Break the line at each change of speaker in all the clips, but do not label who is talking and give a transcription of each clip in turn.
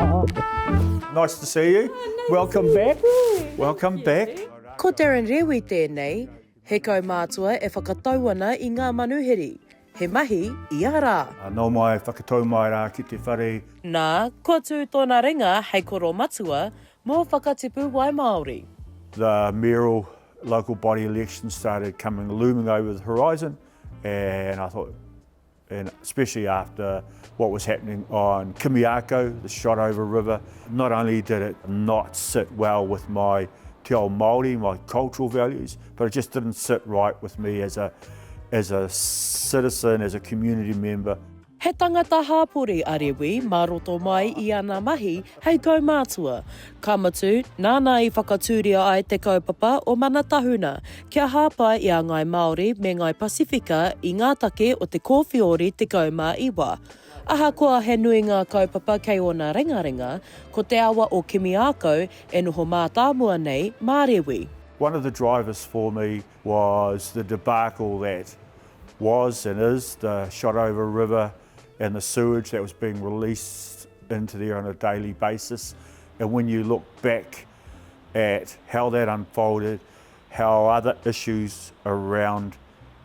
Nice to see you. Welcome back. Welcome back.
Ko Darren Rewi tēnei, he kaumātua e whakatau ana i ngā manuhiri, he mahi ia rā.
Nō mai whakatau mai rā ki te whare.
Nā, kua tū tōna ringa hei koro matua mō Whakatipu Wai Māori.
The mayoral local body election started coming looming over the horizon and I thought and especially after what was happening on Kimiako, the Shotover River, not only did it not sit well with my te ao Māori, my cultural values, but it just didn't sit right with me as a, as a citizen, as a community member.
He tangata hāpori a Rewi mā roto mai i ana mahi hei kaumātua. Ka mutu, nāna i whakatūria ai te kaupapa o Mana Tahuna kia hāpai i a Ngāi Māori me Ngāi Pasifika i ngā take o te Kōwhiori 19. Ahakoa he nui ngā kaupapa kei ōna ringaringa, ko te awa o Kimiākau e noho mātāmua nei mā Rewi.
One of the drivers for me was the debacle that was and is the Shotover River and the sewage that was being released into there on a daily basis. And when you look back at how that unfolded, how other issues around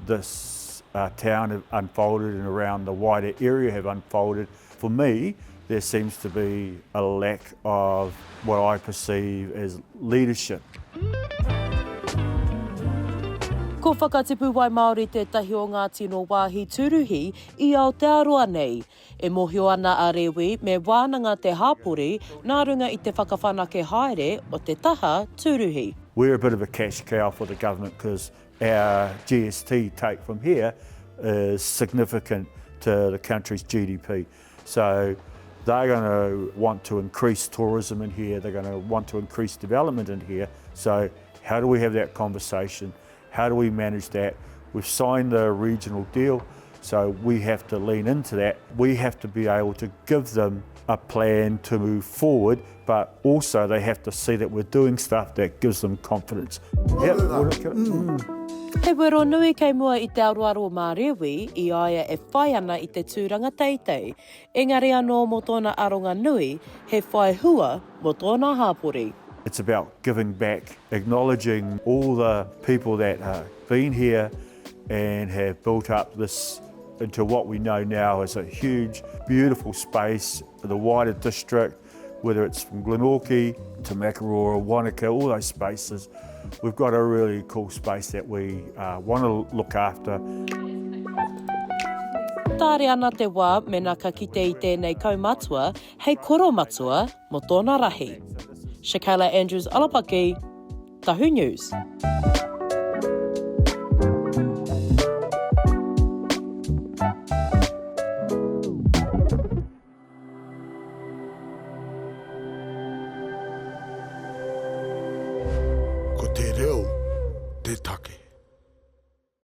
this uh, town have unfolded and around the wider area have unfolded, for me, there seems to be a lack of what I perceive as leadership.
Ko Whakatipu Wai Māori tētahi o ngā tino wāhi tūruhi i Aotearoa nei. E mōhio ana a Rewi me wānanga te hapori nā runga i te whakawhanake haere o te taha tūruhi.
We're a bit of a cash cow for the government because our GST take from here is significant to the country's GDP. So they're going to want to increase tourism in here, they're going to want to increase development in here. So how do we have that conversation? How do we manage that? We've signed the regional deal, so we have to lean into that. We have to be able to give them a plan to move forward, but also they have to see that we're doing stuff that gives them confidence. Yep, mm.
He wero nui kei mua i te aroaro mā Rewi i a ia e whai ana i te tūranga teitei, engari anō mō tōna aronga nui, he whai hua mō tōna hāpori.
It's about giving back, acknowledging all the people that have been here and have built up this into what we know now as a huge, beautiful space for the wider district, whether it's from Glenorchy to Makarora, Wanaka, all those spaces. We've got a really cool space that we uh, want to look after.
Tāre ana te wā mena ka kite i tēnei kaumatua hei koromatua mō tōna rahi. Shakayla Andrews Alapaki, Tahu News.
Ko te reo te take.